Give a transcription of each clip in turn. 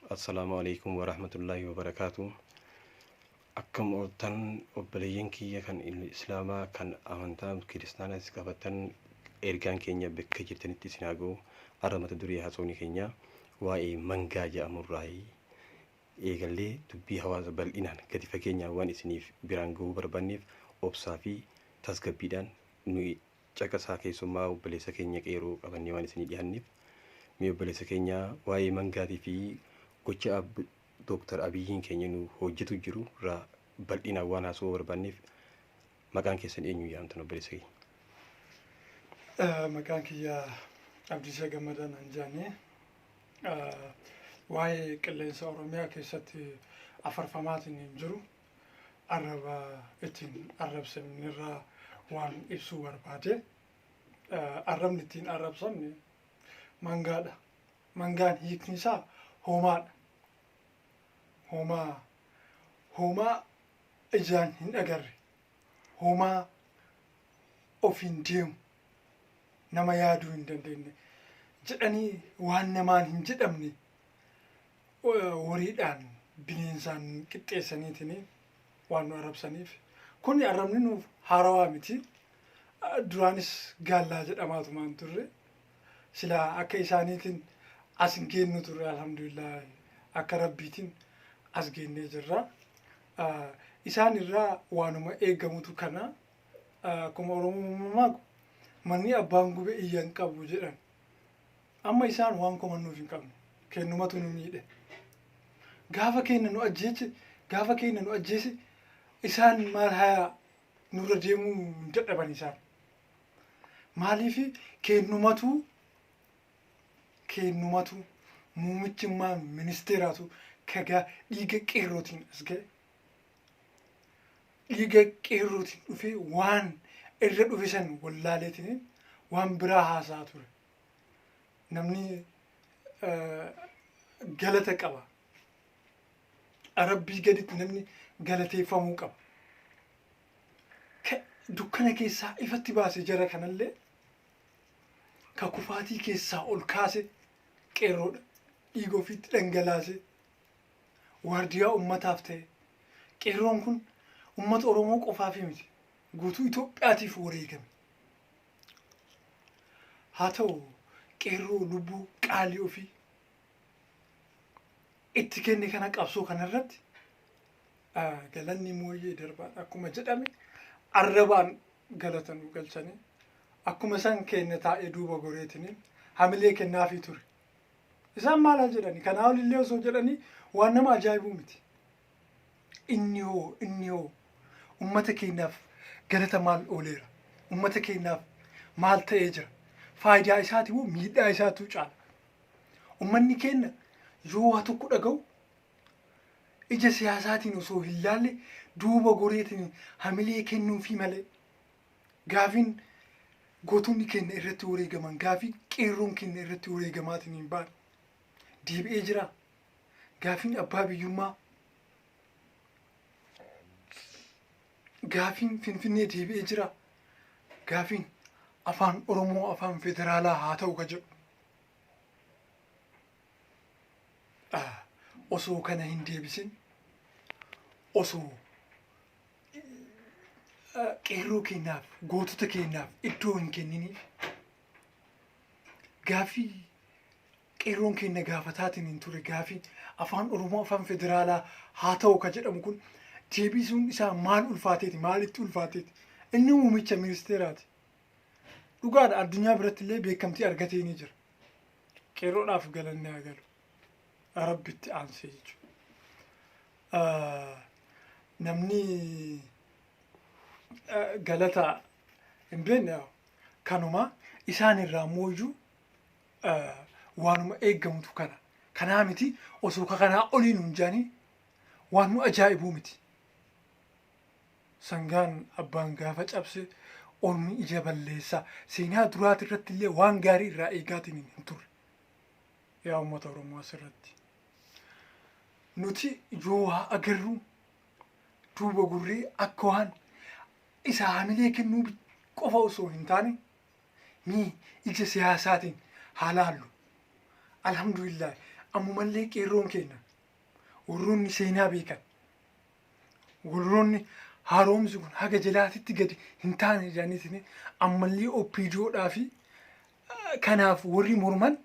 Assalaamu alaikum warahmatullaahi wabarakaatu. Akkam ooltan obboleeyyan kiyya kan islaamaa kan amantaa kiristaanaas qabatan, ergaan keenya bakka jirtanitti isin haa ga'u. Har'a mata duree haasawni keenya waa'ee mangaa jedhamurraayi eegallee dubbii hawaasa bal'inaan gadi fageenyaan waan isiniif biraan ga'uu barbaanneef obsaa fi tasgabbiidhaan nuyi caqasaa. Keessummaa obboleessa keenya qeeroo qabannee waan isinii dhiyaanneef, mee obboleessa keenya, waa'ee mangaatii fi gocha Dooktar Abiyyiin keenya nu hojjetu jiru irraa bal'inaan waan haasa'uu barbaanneef, maqaan keessan eenyu yaamtan, obboleessa keenya? Maqaan kiyya Abdiisaa Gammadaa naan jedhanii. Waa'ee qilleensa Oromiyaa keessatti afarfamaatiin hin jiru, arraba ittiin arrabsamnirraa waan ibsuu barbaade. Arrabni ittiin arrabsamne mangaadha. Mangaan hiikni isaa hoomaadha. Hoomaa, hoomaa ijaan hin agarre, hoomaa ofiin deemu, nama yaaduu hin dandeenye jedhanii waan namaan hin jedhamne horiidhaan bineensaan qixxeessaniitiin waan nu arrabsaniif. Kun arrabni nuuf haarawaa miti. Duraanis gaallaa jedhamaatumaan turre. Silaa akka isaaniitiin as hin geennu turre. Alhamdulillah, akka rabbiitiin as geennee jirra. Isaan irraa waanuma eegamutu kana. Akkuma Oromoo mamaaku, "Manni abbaan gube iyya hin qabu" jedhan. Amma isaan waan komannuuf hin qabne. Kennumatu nu miidhe. Gaafa keenya nu ajjeeche, gaafa keenya nu ajjeese, isaan maal hayaa nurra deemuu hin dadhaban isaan. Maaliif? Kennumatu muumichummaa ministeeraatu kagaa dhiiga qeerrootiin as ga'e. Dhiiga qeerrootiin dhufee waan irra dhufe san wallaaleetiin waan biraa haasaa ture. Namni galata qaba. Rabbii gaditti namni galateeffamuu qaba. Dukkana keessaa ifatti baase jara kanallee, ka kufaatii keessaa ol kaase qeerroodha. Dhiiga ofiitti dhangalaase waardiyaa ummataaf ta'e. Qeerroon kun ummata Oromoo qofaaf miti. Guutuu Itoophiyaatiif wareegame. Haa ta'u, qeerroo lubbuu qaalii ofii itti kenne kana, qabsoo kanarratti galanni mooyyee darbaadha akkuma jedhame, arrabaan galata nu galchanii akkuma san keenya taa'ee duuba goreetiniin hamilee kennaafii ture. Isaan maal haa jedhani? Kanaa olillee osoo jedhanii waan nama ajaa'ibuu miti. Inni hoo ummata keenyaaf galata maal ooleera? Ummata keenyaaf maal ta'ee jira? Faayidaa isaati moo miidhaa isaatu caala? Ummanni keenya yoo waa tokko dhaga'u ija siyaasaatiin osoo hin laalle duuba goreetiin hamilee kennuufii malee, gaafiin gootonni keenya irratti wareegaman, gaafii qeerroon keenya irratti wareegamaatiin hin baane deebi'ee jira. Gaafiin abbaa biyyummaa, gaafiin Finfinnee deebi'ee jira. Gaafiin afaan Oromoo afaan federaalaa haa ta'u ka jedhu osoo kana hin deebisin, osoo qeerroo keenyaaf, gootota keenyaaf iddoo hin kenniniif, gaafii qeerroon keenya gaafataatiin hin ture, gaafii afaan Oromoo afaan federaalaa haa ta'u ka jedhamu kun deebisuun isaa maal ulfaateeti? Maalitti ulfaateeti? Inni muummicha ministeeraati. Dhugaadha, addunyaa biratti illee beekamtii argatee ni jira. Qeerroodhaaf galanni haa galu. Rabbitti aansee jechuudha. Namni galata hin beekne kanuma. Isaan irraa mooyyuu waanuma eeggamutu kana. Kanaa miti, osoo ka kanaa olii nuun jaanii waan nu ajaa'ibuu miti. Sangaan abbaan gaafa cabse ormi ija balleessaa. Seenaa duraati irratti illee waan gaarii irraa eegaatiin hin turre. Yaa uummata Oromoo, asirratti. Nuti yoo waa agarru duuba gurree akka waan isa hamilee kennuu qofa osoo hin taane, mii ija siyaasaatiin haa laallu. Alhamdulillah, Ammumallee qeerroon keenya warroonni seenaa beekan, warroonni haaromsi kun haga jalaatitti gadi hin taane jedhaniitiin ammallee OPDOdhaa fi kanaaf warri morman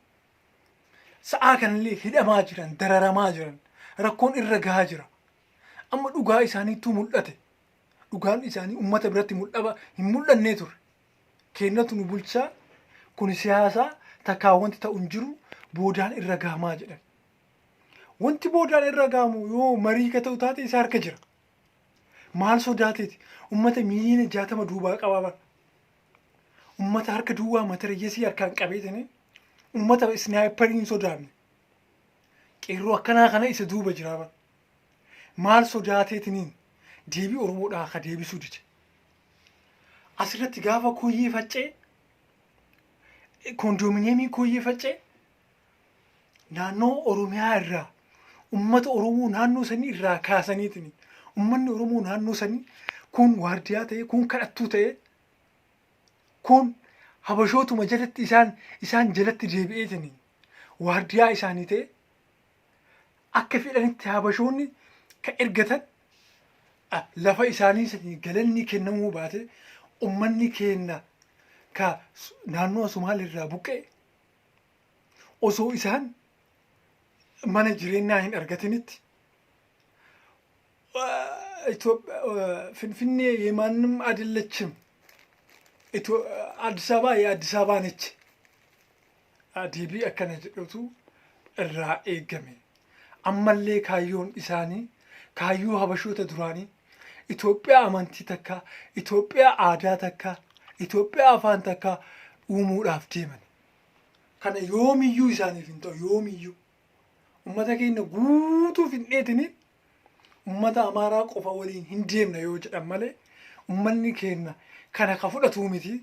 sa'aa kanallee hidhamaa jiran, dararamaa jiran, rakkoon irra gahaa jira. Amma dhugaa isaaniitu mul'ate. Dhugaan isaanii ummata biratti mul'aba hin mul'annee ture. Kennatu nu bulchaa, kun siyaasaa takkaa wanti ta'u hin jiru, boodaan irra gahamaa jedhan. Wanti boodaan irra gahamu yoo marii ka ta'u taate isa harka jira. Maal sodaateeti? Ummata 60,000,000 duubaa qabaa bara. Ummata harka duwwaa matarayyesii harkaan qabeetini ummata isnaayiparii hin sodaanne. Qeerroo akkanaa kana isa duuba jira bara. Maal sodaateetiniin deebii Oromoodhaa ka deebisuu dide? Asirratti gaafa Koyyee Faccee, koondoominiyeemii Koyyee Faccee naannoo Oromiyaa irraa ummata Oromoo naannoo sanii irraa kaasaniitiin, ummanni Oromoo naannoo sanii kun waardiyaa ta'e, kun kadhattuu ta'e, kun habashootuma jalatti isaan jalatti deebi'eetiin waardiyaa isaanii ta'e, akka fedhanitti habashoonni ka ergatan lafa isaanii sanii galanni kennamuu baate, ummanni keenya ka naannoo Somaalirraa buqqa'e osoo isaan mana jireenyaa hin argatinitti Finfinnee የማንም አይደለችም፣ አዲስ አበባ የአዲስ አበባ ነች deebii akkana jedhutu irraa eegame. Ammallee kaayyoon isaanii kaayyoo habashoota duraanii, Itoophiyaa amantii takka, Itoophiyaa aadaa takka, Itoophiyaa afaan takka uumuudhaaf deeman. Kana yoomiyyuu isaaniif hin ta'u, yoomiyyuu. Ummata keenya guutuuf hin dheetini, ummata Amaaraa qofa waliin hin deemna yoo jedhan malee ummanni keenya kana ka fudhatuu miti.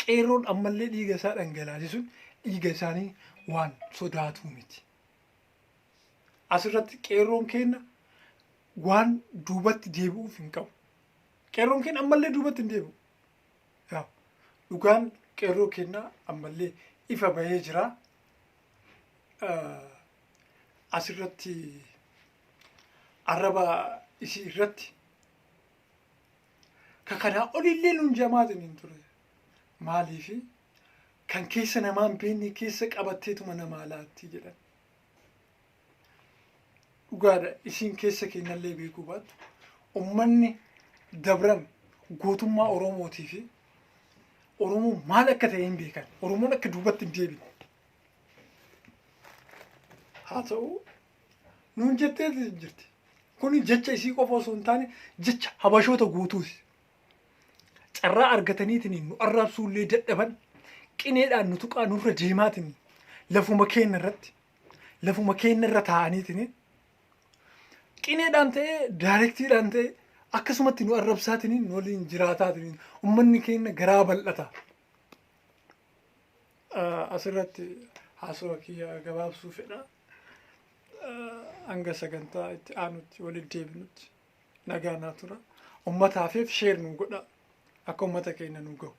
Qeerroon ammallee dhiiga isaa dhangalaasisuun dhiiga isaanii waan sodaatuu miti. Asirratti qeerroon keenya waan duubatti deebi'uuf hin qabu. Qeerroon keenya ammallee duubatti hin deebi'u. Dhugaan qeerroo keenya ammallee ifa bahee jira. Asirratti arraba isii irratti ka kanaa olillee nun jamaatin hin ture. Maaliifi kan keessa namaa hin beekne keessa qabatteetuma namaa laatti jedhan. Dhugaadha, isiin keessa keenyallee beekuu baattu, ummanni dabran gootummaa Oromootii fi Oromoon maal akka ta'e hin beekan. Oromoon akka duubatti hin deebine. Haa ta'u nuun jetteeti jirti. Kuni jecha isii qofa osoo hin taane jecha habashoota guutuuti. Carraa argataniitiin nu arraabsuullee dadhaban, qineedhaan nu tuqaa nurra deemaatiin lafuma keenya irratti, lafuma keenya irra taa'aniitiin qineedhaan ta'ee, daarektiidhaan ta'ee, akkasumatti nu arrabsaatiin nu waliin jiraataatiin ummanni keenya garaa bal'ata. Asirratti haasawa kiyya gabaabsuu fedha. Hanga sagantaa itti aanutti walitti deebinutti nagaa naa tura. Ummataafif share nu godha, akka ummata keenya nu gahu.